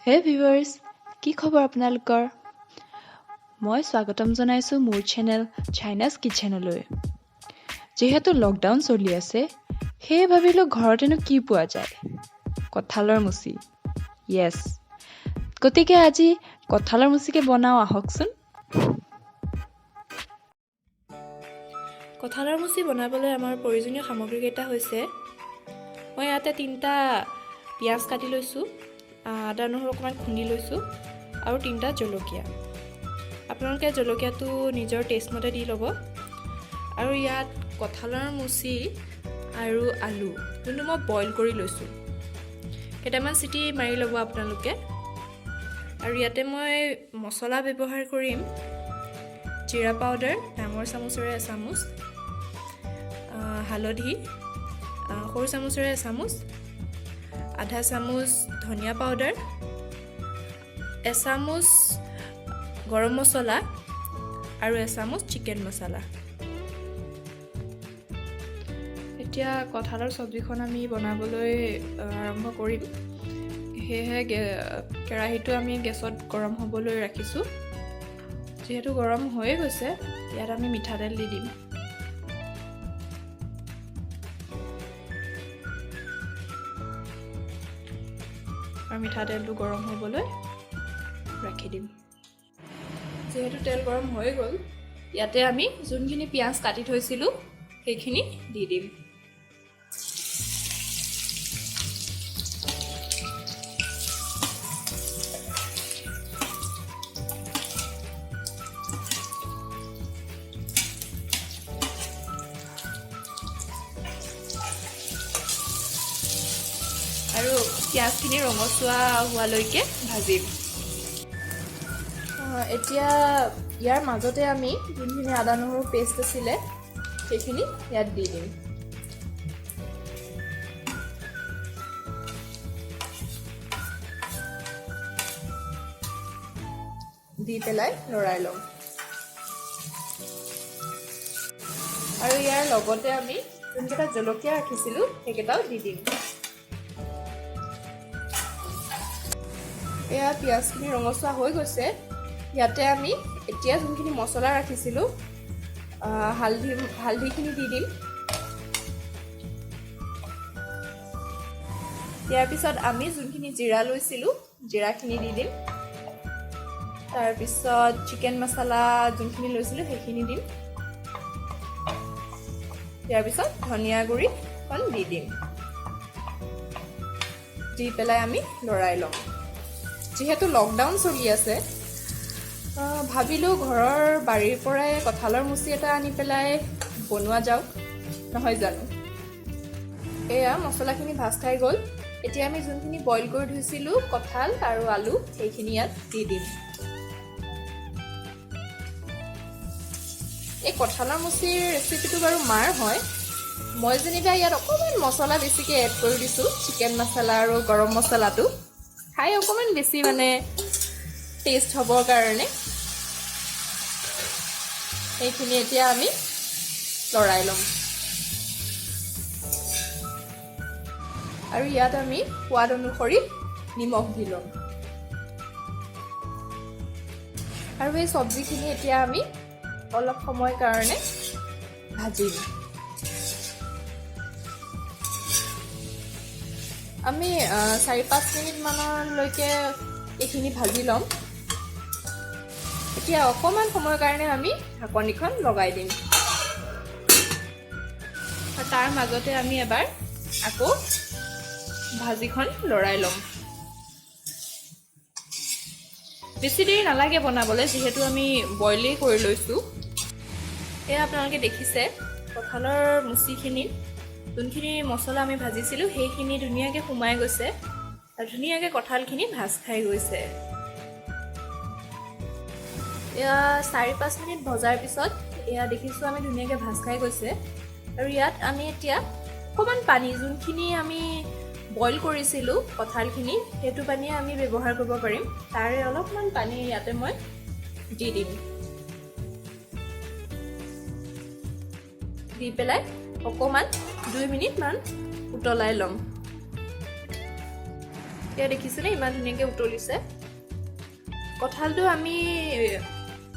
হে ভিউৱাৰ্ছ, কি খবৰ আপোনালোকৰ? মই স্বাগতম জনাইছোঁ মোৰ চেনেল চাইনাছ কিটচেনলৈ। যিহেতু লকডাউন চলি আছে, সেয়ে ভাবিলোঁ ঘৰতেনো কি পোৱা যায়? কঁঠালৰ মুচি। য়েছ, গতিকে আজি কঁঠালৰ মুচিকে বনাওঁ আহকচোন। কঁঠালৰ মুচি বনাবলৈ আমাৰ প্ৰয়োজনীয় সামগ্ৰীকেইটা হৈছে, মই ইয়াতে 3টা পিঁয়াজ কাটি লৈছোঁ, আদা নহৰু অকণমান খুন্দি লৈছোঁ আৰু 3টা জলকীয়া। আপোনালোকে জলকীয়াটো নিজৰ টেষ্ট মতে দি ল'ব। আৰু ইয়াত কঁঠালৰ মুচি আৰু আলু, যোনটো মই বইল কৰি লৈছোঁ, কেইটামান চিটি মাৰি ল'ব আপোনালোকে। আৰু ইয়াতে মই মছলা ব্যৱহাৰ কৰিম, জিৰা পাউডাৰ ডাঙৰ চামুচেৰে এচামুচ, হালধি সৰু চামুচেৰে এচামুচ, আধা চামুচ ধনিয়া পাউডাৰ, এচামুচ গৰম মছলা আৰু এচামুচ চিকেন মছলা। এতিয়া কঁঠালৰ চব্জিখন আমি বনাবলৈ আৰম্ভ কৰিম। সেয়েহে কেৰাহীটো আমি গেছত গৰম হ'বলৈ ৰাখিছোঁ। যিহেতু গৰম হৈয়ে গৈছে, ইয়াত আমি মিঠাতেল দি দিম। আৰু মিঠাতেলটো গৰম হ'বলৈ ৰাখি দিম। যিহেতু তেল গৰম হৈ গ'ল, ইয়াতে আমি যোনখিনি পিঁয়াজ কাটি থৈছিলোঁ সেইখিনি দি দিম। আৰু পিঁয়াজখিনি ৰঙচুৱা হোৱালৈকে ভাজিম। এতিয়া ইয়াৰ মাজতে আমি যোনখিনি আদা নহৰু পেষ্ট আছিলে সেইখিনি ইয়াত দি দিম। দি পেলাই লৰাই ল'ম। আৰু ইয়াৰ লগতে আমি যোনকেইটা জলকীয়া ৰাখিছিলোঁ সেইকেইটাও দি দিম। এয়া পিঁয়াজখিনি ৰঙচুৱা হৈ গৈছে। ইয়াতে আমি এতিয়া যোনখিনি মছলা ৰাখিছিলোঁ, হালধিখিনি দি দিম। ইয়াৰ পিছত আমি যোনখিনি জিৰা লৈছিলোঁ জিৰাখিনি দি দিম। তাৰপিছত চিকেন মছলা যোনখিনি লৈছিলোঁ সেইখিনি দিম। ইয়াৰ পিছত ধনিয়া গুড়িখন দি দিম। দি পেলাই আমি লৰাই ল'ম। যিহেতু লকডাউন চলি আছে, ভাবিলোঁ ঘৰৰ বাৰীৰ পৰাই কঁঠালৰ মুচি এটা আনি পেলাই বনোৱা যাওক, নহয় জানো? এয়া মছলাখিনি ভাজ খাই গ'ল। এতিয়া আমি যোনখিনি বইল কৰি থৈছিলোঁ কঁঠাল আৰু আলু, সেইখিনি ইয়াত দি দিম। এই কঁঠালৰ মুচিৰ ৰেচিপিটো বাৰু মাৰ হয়, মই যেনিবা ইয়াত অকণমান মছলা বেছিকৈ এড কৰি দিছোঁ। চিকেন মছলা আৰু গৰম মছলাটো খাই অকণমান বেছি মানে টেষ্ট হ'বৰ কাৰণে। সেইখিনি এতিয়া আমি লৰাই ল'ম। আৰু ইয়াত আমি সোৱাদ অনুসৰি নিমখ দি ল'ম। আৰু এই চব্জিখিনি এতিয়া আমি অলপ সময় কাৰণে ভাজিম। আমি 4-5 মিনিটমানলৈকে এইখিনি ভাজি ল'ম। এতিয়া অকণমান সময়ৰ কাৰণে আমি ঢাকনিখন লগাই দিম। আৰু তাৰ মাজতে আমি এবাৰ আকৌ ভাজিখন লৰাই ল'ম। বেছি দেৰি নালাগে বনাবলৈ, যিহেতু আমি বইলেই কৰি লৈছোঁ। এয়া আপোনালোকে দেখিছে, কঁঠালৰ মুচিখিনিত যোনখিনি মছলা আমি ভাজিছিলোঁ সেইখিনি ধুনীয়াকৈ সোমাই গৈছে আৰু ধুনীয়াকৈ কঁঠালখিনি ভাজ খাই গৈছে। এয়া 4-5 মিনিট ভজাৰ পিছত এয়া দেখিছোঁ আমি ধুনীয়াকৈ ভাজ খাই গৈছে। আৰু ইয়াত আমি এতিয়া অকণমান পানী, যোনখিনি আমি বইল কৰিছিলোঁ কঁঠালখিনি, সেইটো পানীয়ে আমি ব্যৱহাৰ কৰিব পাৰিম। তাৰে অলপমান পানী ইয়াতে মই দি দিম। দি পেলাই অকণমান 2 মিনিটমান উতলাই ল'ম। এতিয়া দেখিছেনে, ইমান ধুনীয়াকৈ উতলিছে। কঁঠালটো আমি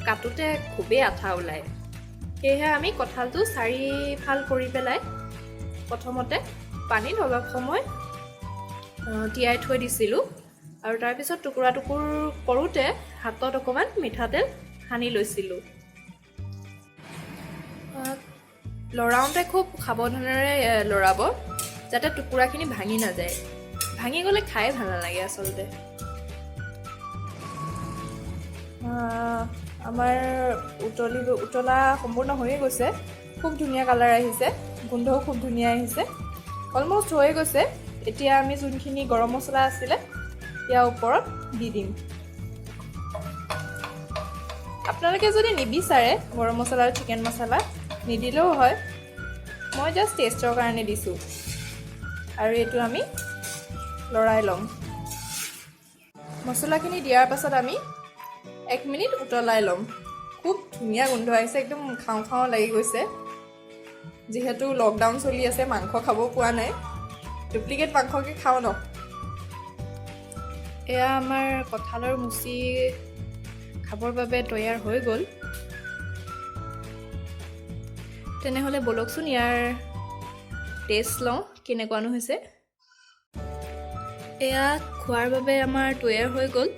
কাটোতে খুবেই আঠা ওলায়, সেয়েহে আমি কঁঠালটো চাৰিফাল কৰি পেলাই প্ৰথমতে পানীত অলপ সময় তিয়াই থৈ দিছিলোঁ আৰু তাৰপিছত টুকুৰা টুকুৰ কৰোঁতে হাতত অকণমান মিঠাতেল সানি লৈছিলোঁ। লৰাওঁতে খুব সাৱধানেৰে লৰাব, যাতে টুকুৰাখিনি ভাঙি নাযায়। ভাঙি গ'লে খাই ভাল নালাগে আচলতে। আমাৰ উতলা সম্পূৰ্ণ হৈয়ে গৈছে। খুব ধুনীয়া কালাৰ আহিছে, গোন্ধও খুব ধুনীয়া আহিছে। অলমষ্ট হৈয়ে গৈছে। এতিয়া আমি যোনখিনি গৰম মছলা আছিলে, ইয়াৰ ওপৰত দি দিম। আপোনালোকে যদি নিবিচাৰে গৰম মছলা আৰু চিকেন মছলা, নিদিলেও হয়। মই জাষ্ট টেষ্টৰ কাৰণে দিছোঁ। আৰু এইটো আমি লৰাই ল'ম। মছলাখিনি দিয়াৰ পাছত আমি 1 মিনিট উতলাই ল'ম। খুব ধুনীয়া গোন্ধ আহিছে, একদম খাওঁ খাওঁ লাগি গৈছে। যিহেতু লকডাউন চলি আছে, মাংস খাব পোৱা নাই, ডুপ্লিকেট মাংসকে খাওঁ ন। এয়া আমাৰ কঁঠালৰ মুচি খাবৰ বাবে তৈয়াৰ হৈ গ'ল। তেনেহ'লে ব'লকচোন, ইয়াৰ টেষ্ট লওঁ, কেনেকুৱানো হৈছে। এয়া খোৱাৰ বাবে আমাৰ তৈয়াৰ হৈ গ'ল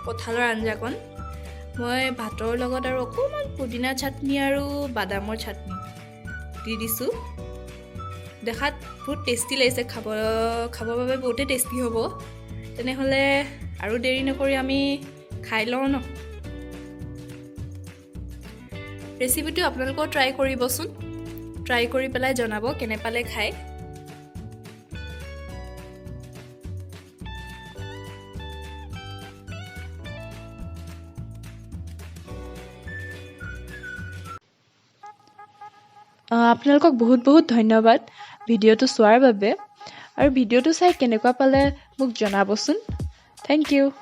কঁঠালৰ আঞ্জাকণ। মই ভাতৰ লগত আৰু অকণমান পুদিনা চাটনি আৰু বাদামৰ চাটনি দি দিছোঁ। দেখাত বহুত টেষ্টি লাগিছে, খাবৰ বাবে বহুতেই টেষ্টি হ'ব। তেনেহ'লে আৰু দেৰি নকৰি আমি খাই লওঁ ন। ৰেচিপিটো আপোনালোকেও ট্ৰাই কৰিবচোন। ট্ৰাই কৰি পেলাই জনাব কেনে পালে খাই। আপোনালোকক বহুত বহুত ধন্যবাদ ভিডিঅ'টো চোৱাৰ বাবে আৰু ভিডিঅ'টো চাই কেনেকুৱা পালে মোক জনাবচোন। Thank you.